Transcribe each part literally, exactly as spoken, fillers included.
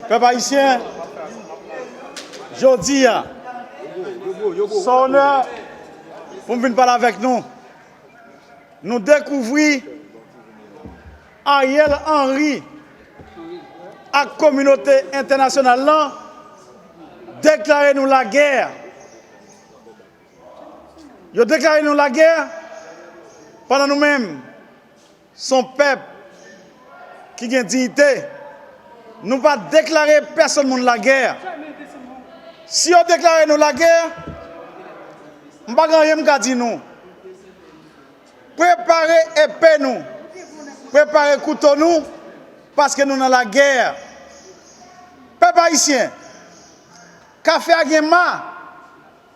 Pèp ayisyen, jodi a, se yon onè pou m vin pale avèk nou. Nou dekouvri Ariel Henry ak kominote entènasyonal lan deklare nou lagè. Yo deklare nou lagè pandan nou menm, se yon pèp ki gen diyite. Nou pa deklare pèsonn moun lagè. Si yo deklare nou lagè, m pa gen anyen m ka di nou. Prepare epe nou, prepare kouto nou, paske nou nan lagè. Pèp ayisyen, kafe a gen ma,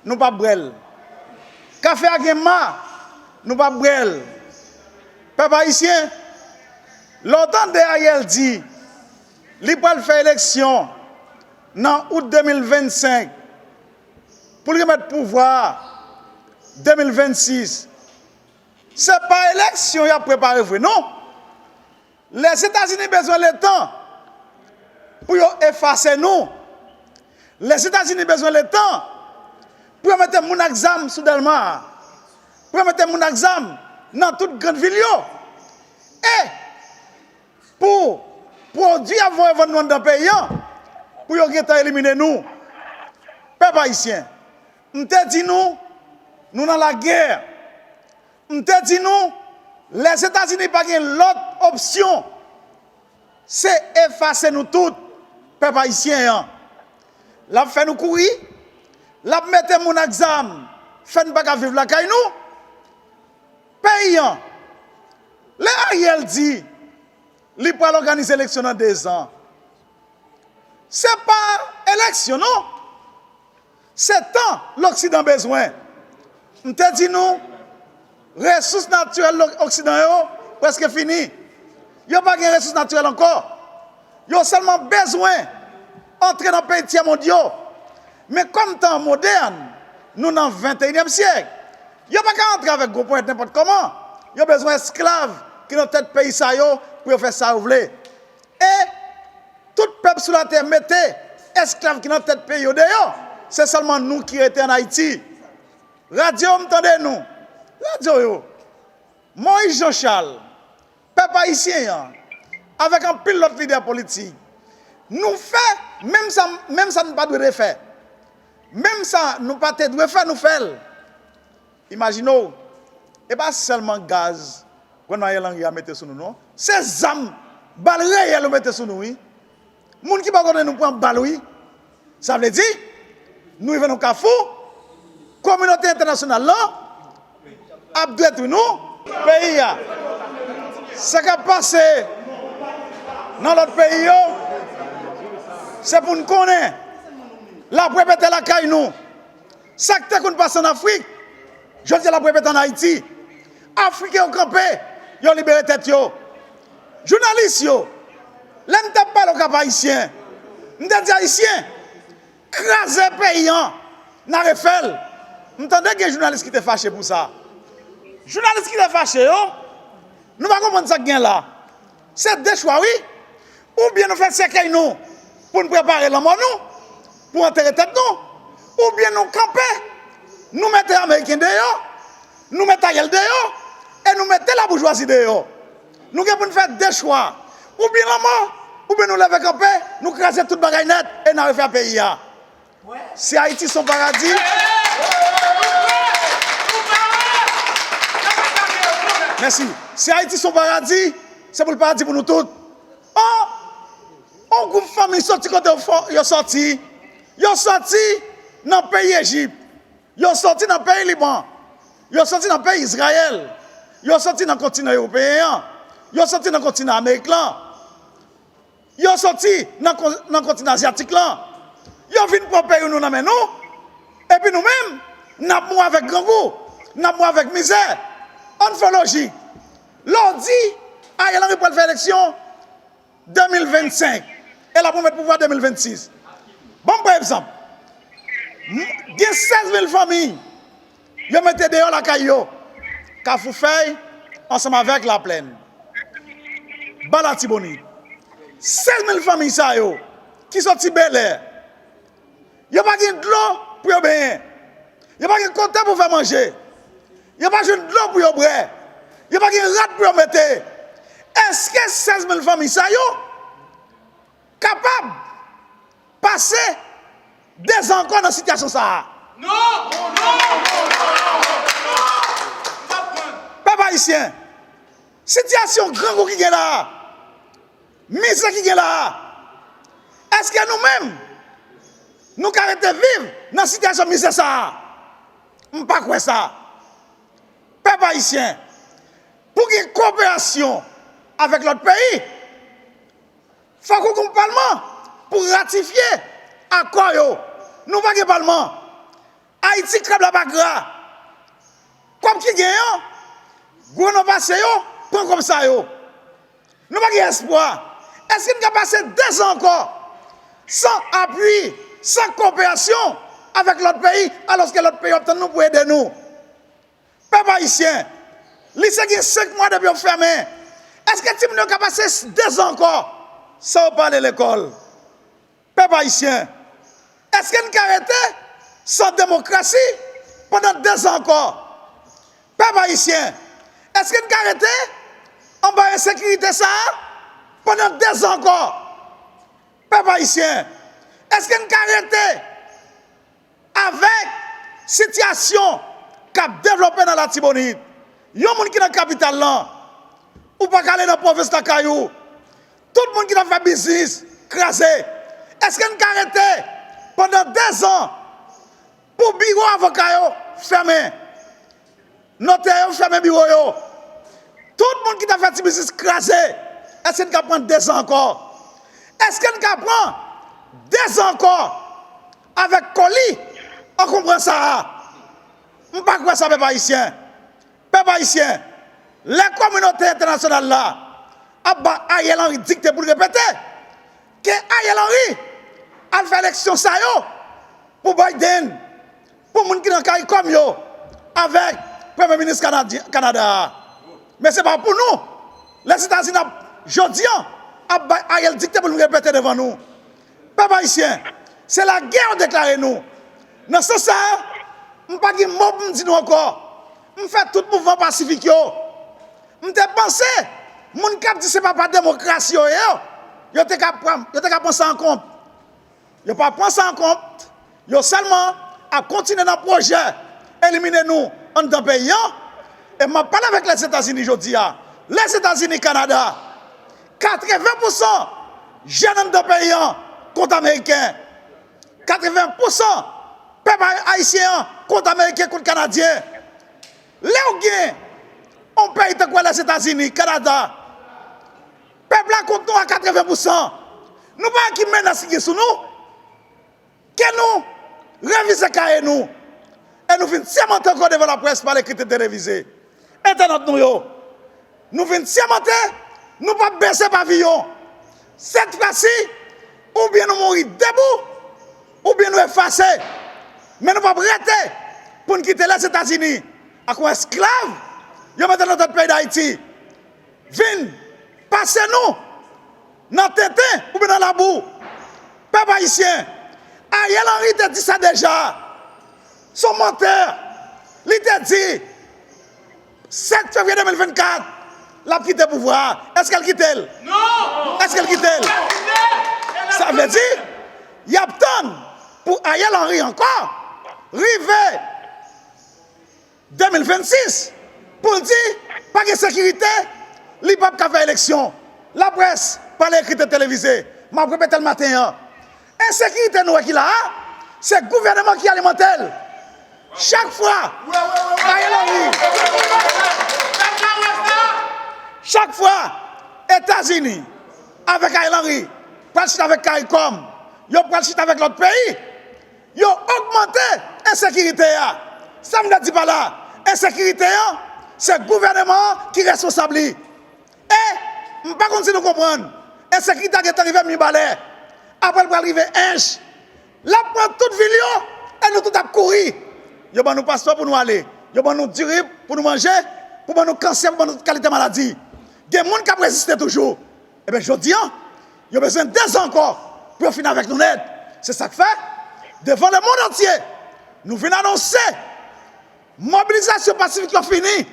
nou p ap bwè l. Kafe a gen ma, nou p ap bwè l. Pèp ayisyen, lè w tande Ariel di li pral fè eleksyon nan out de mil vennsenk pou l remèt pouvwa a de mil vennsis, se pa eleksyon y ap prepare vre non. Lèzetazini bezwen letan pou yo efase nou. Lèzetazini bezwen letan pou yo mete moun ak zam sou Dèlma a, pou yo mete moun ak zam nan tout grann vil yo, e pou pwodui y ap voye vann nou anndan peyi an, pou yo gentan elimine nou. Pèp ayisyen, m te di nou, nou nan lagè. M te di nou, Lèzetazini pa gen lòt opsyon, se efase nou tout, pèp ayisyen an. L ap fè nou kouri, l ap mete moun ak zam, fè n pa ka viv lakay nou. Peyi an, lè Ariel di li pral òganize eleksyon nan dezan, se pa eleksyon non. Se tan Loksidan bezwen. M te di nou, resous natirèl lo- Oksidan yo prèske fini. Yo pa gen resous natirèl ankò. Yo sèlman bezwen antre nan peyi tyèmond yo. Men kòm tan an modèn, nou nan venteyinyèm syèk, yo pa ka antre avèk gwo ponyèt nenpòt kòman. Yo bezwen esklav ki nan tèt peyi sa yo pou yo fè sa yo vle. E tout pèp sou latè mete esklav ki nan tèt peyi yo deyò. Se sèlman nou ki rete ann Ayiti. Radyo yo, m tande nou. Radyo yo, Moïse Jean Charles, pèp ayisyen an, avèk anpil lòt lidè politik, nou fè menm sa, menm sa nou pa dwe te fè. Menm sa nou pa te dwe fè, nou fè l. Imajine w, e pa sèlman gaz gouvenman Ariel Henry a mete sou nou non. Se zam, bal reyèl yo mete sou nou wi. Moun ki bò kote nou pran bal wi. Sa vle di, nou rive nan kafou, kominote entènasyonal lan ap detwi nou. Peyi a, sa k ap pase nan lòt peyi yo, se pou n konnen l ap repete lakay nou. Sa k te konn pase ann Afrik, jodi a l ap repete ann Ayiti. Afriken yo kanpe, yo libere tèt yo. Jounalis yo, lè n t ap pale Okap Ayisyen, m te di Ayisyen, kraze peyi an, n a refè l. M tande gen jounalis ki te fache pou sa. Jounalis ki te fache yo, nou pa konprann sa k gen la. Se de chwa wi. Oubyen nou fè sèkèy nou pou n prepare lanmò nou, pou antere tèt nou, oubyen nou kanpe, nou mete Ameriken deyò, nou mete Ariel deyò, e nou mete laboujwazi deyò. Nou gen pou n fè de chwa, oubyen lanmò, oubyen nou leve kanpe, nou kraze tout bagay nèt e n a refè peyi a. Si Ayiti se yon paradi, mèsi. Si Ayiti se yon paradi, se pou l paradi pou nou tout. Oh! Yon gwoup fanmi soti kote yo fò- yo sòti. Yo sòti nan peyi Ejip. Yo sòti nan peyi Liban. Yo sòti nan peyi Izrayèl. Yo sòti nan kontinan ewopeyen an. Yo sòti nan kontinan Amerik lan. Yo sòti nan kon- nan kontinan azyatik lan. Yo vin pran peyi nou nan men nou. Epi nou menm, n ap mouri avèk grangou. N ap mouri avèk mizè. Ann fè lojik. Lè w di Ariel Henry pral fè eleksyon de mil vennsenk e l ap remèt pouvwa de mil vennsis. Ban m pran egzanp. M- gen sèz mil fanmi yo mete deyò lakay yo, Kafou Fèy ansanm avèk Laplèn, Ba Latibonit. Sèz mil fanmi sa yo, ki soti Bèlè, yo pa gen dlo pou yo benyen. Yo pa gen kote pou fè manje. Yo pa jwenn dlo pou yo bwè. Yo pa gen rad pou yo mete. Èske sèz mil fanmi sa yo kapab pase dezan ankò nan sitiyasyon sa a? Non! Non! Non! Non! Pèp ayisyen, sitiyasyon grangou ki gen la a, mizè ki gen la a, èske nou menm, nou ka rete viv nan sitiyasyon mizè sa a? M pa kwè sa. Pèp ayisyen, pou gen koperasyon avèk lòt peyi, fòk ou gen yon palman pou ratifye akò yo. Nou pa gen palman. Ayiti, krab la pa gra. Kòb ki gen an, gwo non pase yo, pran kòb sa yo. Nou pa gen espwa. Èske n ka pase dezan ankò san apui, san koperasyon avèk lòt peyi, alòske lòt peyi yo ap tann nou pou ede nou? Pèp ayisyen, lise gen senk mwa depi yo fèmen. Èske timoun yo ka pase dezan ankò san yo pa ale lekòl? Pèp ayisyen, èske n ka rete san demokrasi pandan dezan ankò? Pèp ayisyen, èske n ka rete anba ensekirite sa a pandan dezan ankò? Pèp ayisyen, èske n ka rete avèk sitiyasyon k ap devlope nan Latibonit? Yon moun ki nan kapital lan, ou pa ka ale nan pwovens lakay ou. Tout moun ki t ap fè biznis kraze. Èske n ka rete pandan dezan pou biwo avoka yo fèmen? Notè yo fèmen biwo yo. Tout moun ki t ap fè ti biznis kraze. Èske n ka pran dezan ankò? Èske n ka pran dezan ankò avèk koli ankonpran sa a? M pa kwè sa, pèp ayisyen. Pèp ayisyen, lè kominote entènasyonal la ap ba Ariel Henry dikte pou l repete, ke Ariel Henry al fè eleksyon sa yo pou Biden, pou moun ki nan karikom yo, avèk premye minis Kanadyen, Kanada a. Men se pa pou nou. Lèzetazini ap, jodi an, ap bay Ariel dikte pou l repete devan nou. Pèp ayisyen, se lagè yo deklare nou. Nan sans sa a, m pa gen mo pou m di nou ankò. M fè tout mouvman pasifik yo. M te panse, moun k ap di se papa demokrasi yo ye yo, yo te ka pran, yo te ka pran sa an kont. Yo pa pran sa an kont. Yo sèlman ap kontinye nan pwojè elimine nou anndan peyi an. E m ap pale avèk Lèzetazini jodi a. Lèzetazini, Kanada, katreven pousan jèn anndan peyi an kont Ameriken. Katreven pousan pèp ay-, ayisyen an kont Ameriken, kont Kanadyen. Lè w gen yon peyi tankou Lèzetazini, Kanada, pèp la kont nou a katreven pousan. Nou pa wè ki menas ki gen sou nou? Ke nou revize kaye nou e nou vin sèmante ankò devan laprès, pa lekri, televize. Entènot nou yo, nou vin sèmante, nou p ap bese paviyon. Sèt fwa si, oubyen nou mouri debou, oubyen nou efase. Men nou p ap rete pou n kite Lèzetazini ak yon esklav yo mete nan tèt peyi Dayiti vin pase nou nan tenten oubyen nan labou. Pèp ayisyen, Ariel Henry te di sa deja. Se yon mantè. Li te di, sèt fevriye de mil vennkat, l ap kite pouvwa a. Èske l kite l? Non! Èske l kite l? Sa vle di, y ap tann pou Ariel Henry ankò rive de mil vennsis pou l di pa gen sekirite, li p ap ka fè eleksyon. Laprès pale, ekri, televize. M ap repete l maten an. Ensekirite nou wè ki la a, se gouvèneman ki alimante l. Chak fwa Ariel Henry, chak fwa Etazini avèk Ariel Henry pral chita avèk karikom, yo pral chita avèk lòt peyi, yo ogmante ensekirite a. Sa m vle di pa la, ensekirite an, se gouvèneman an ki responsab li. E m pa konn si nou konprann, ensekirite a gentan rive Mibalè, apre l pral rive Ench. L ap pran tout vil yo, e nou tout ap kouri. Yo ban nou paspò pou nou ale, yo ban nou diri pou nou manje, pou ban nou kanser, pou ban nou tout kalite maladi. Gen moun k ap reziste toujou. Ebyen, jodi an, yo bezwen dezan ankò pou yo fin avèk nou nèt. Se sa k fè, devan lemonn antye, nou vin anonse mobilizasyon pasifik yo fini.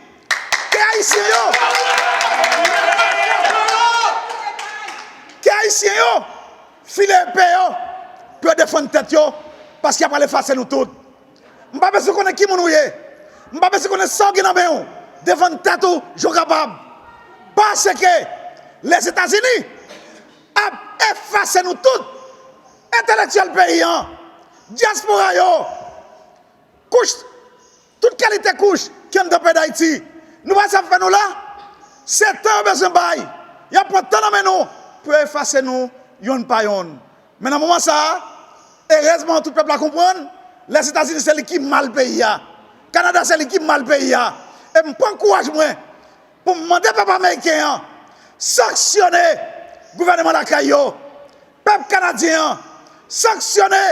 Ke Ayisyen yo, ke Ayisyen yo file epe yo pou yo defann tèt yo, paske y ap al efase nou tout. M pa bezwen konnen ki moun ou ye. M pa bezwen konnen sa w gen nan men w. Defann tèt ou jan w kapab. Paske Lèzetazini ap efase nou tout. Entelektyèl peyi an, dyaspora yo, kouch, tout kalite kouch ki anndan peyi Dayiti. Nou pa sa fè nou la. Se tan yo bezwen bay. Y ap pran tan nan men nou pou yo efase nou yonn pa yonn. Men nan moman sa a, erezman, tout pèp la konprann, Lèzetazini se li ki mal peyi a. Kanada se li ki mal peyi a. E m pran kouraj mwen pou m mande pèp ameriken an sanksyone gouvènman lakay yo, pèp kanadyen an sanksyone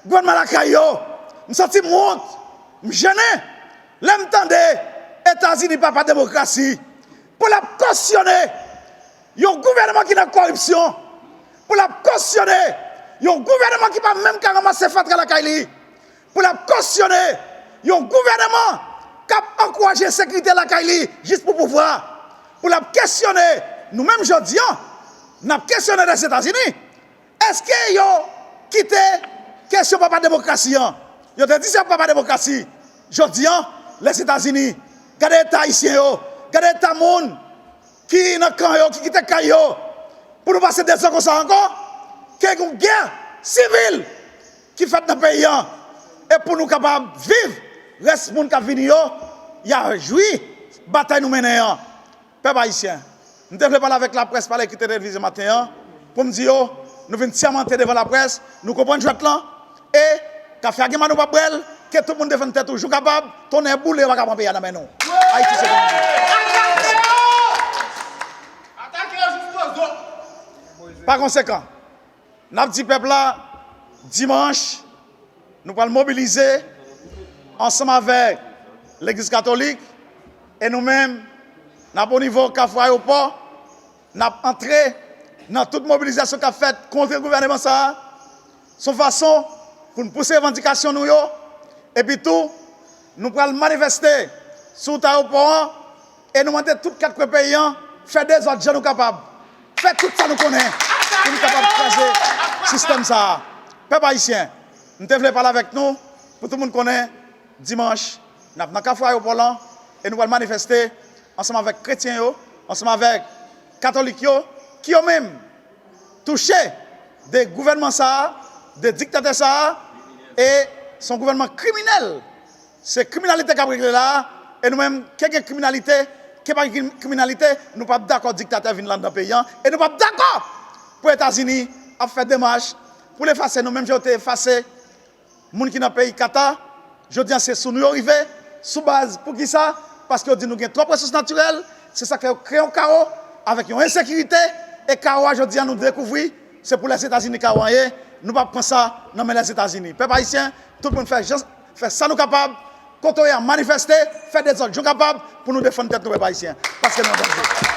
gouvènman lakay yo. M santi m wont, m jennen lè m tande Etazini, papa demokrasi, pou l ap kosyone yon gouvènman ki nan koripsyon, pou l ap kosyone yon gouvènman ki pa menm ka ranmase fatra lakay li, pou l ap kosyone yon gouvènman k ap ankouraje ensekirite lakay li jis pou pouvwa, pou l ap kesyone nou menm jodi an, n ap kesyone Lèzetazini. Èske yo kite kesyon papa demokrasi an? Yo te di se papa demokrasi. Jodi an, Lèzetazini, gade eta Ayisyen yo, gade eta moun ki nan kan yo, ki kite kay yo, pou nou pase dezan konsa ankò, ke yon gè sivil ki fèt nan peyi an, e pou nou kapab viv, rès moun k ap vini yo, y a jwi batay nou mennen an. Pèp ayisyen, m te vle pale avèk laprès, pale ki te televize maten an, pou m di yo, nou vin sèmante devan laprès, nou konprann jwèt lan, e kafe a gen mal nou p ap bwè l, ke tout moun defann tèt ou jan w kapab, tonnè boule yo pa ka pran peyi a nan men nou. Ayiti se peyi nou. Pa konsekan, n ap di pèp la, dimanch, nou pral mobilize ansanm avèk Legliz Katolik, e nou menm, n ap o nivo Kafou Ayewopò, n ap antre nan tout mobilizasyon k ap fèt kont gouvènman sa a. Se yon fason pou n pouse revandikasyon nou yo, epi tou, nou pral manifeste sou wout ayewopò an, e nou mande tout kat kwen peyi an, fè dezòd jan nou kapab. Fè tout sa nou konnen pou nou kapab kraze sistèm sa a. Pèp ayisyen, m te vle pale avèk nou pou tout moun konnen dimanch, n ap nan Kafou Ayewopò lan e nou pral manifeste ansanm avèk kretyen yo, ansanm avèk katolik yo, ki yo menm touche de gouvènman sa a, de diktatè sa a, e se yon gouvènman kriminèl. Se kriminalite k ap regle la a, e nou menm, ke gen kriminalite, ke pa gen kriminalite, nou p ap dakò diktatè vin anndan peyi an, e nou p ap dakò pou Etazini ap fè demach pou l efase nou, menm jan yo te efase moun ki nan peyi Kata. Jodi an, se sou nou yo rive, sou baz. Poukisa? Paske yo di nou gen twòp resous natirèl, se sa k fè yo kreye yon kawo avèk yon ensekirite, e kawo a, jodi an, nou dekouvri, se pou Lèzetazini kawo an ye. Nou p ap pran sa nan men Lèzetazini. Pèp ayisyen, tout moun fè jan, fè sa nou kapab, kote w ye a, manifeste, fè dezòd jan w kapab pou nou defann tèt nou, pèp ayisyen, paske nou an danje.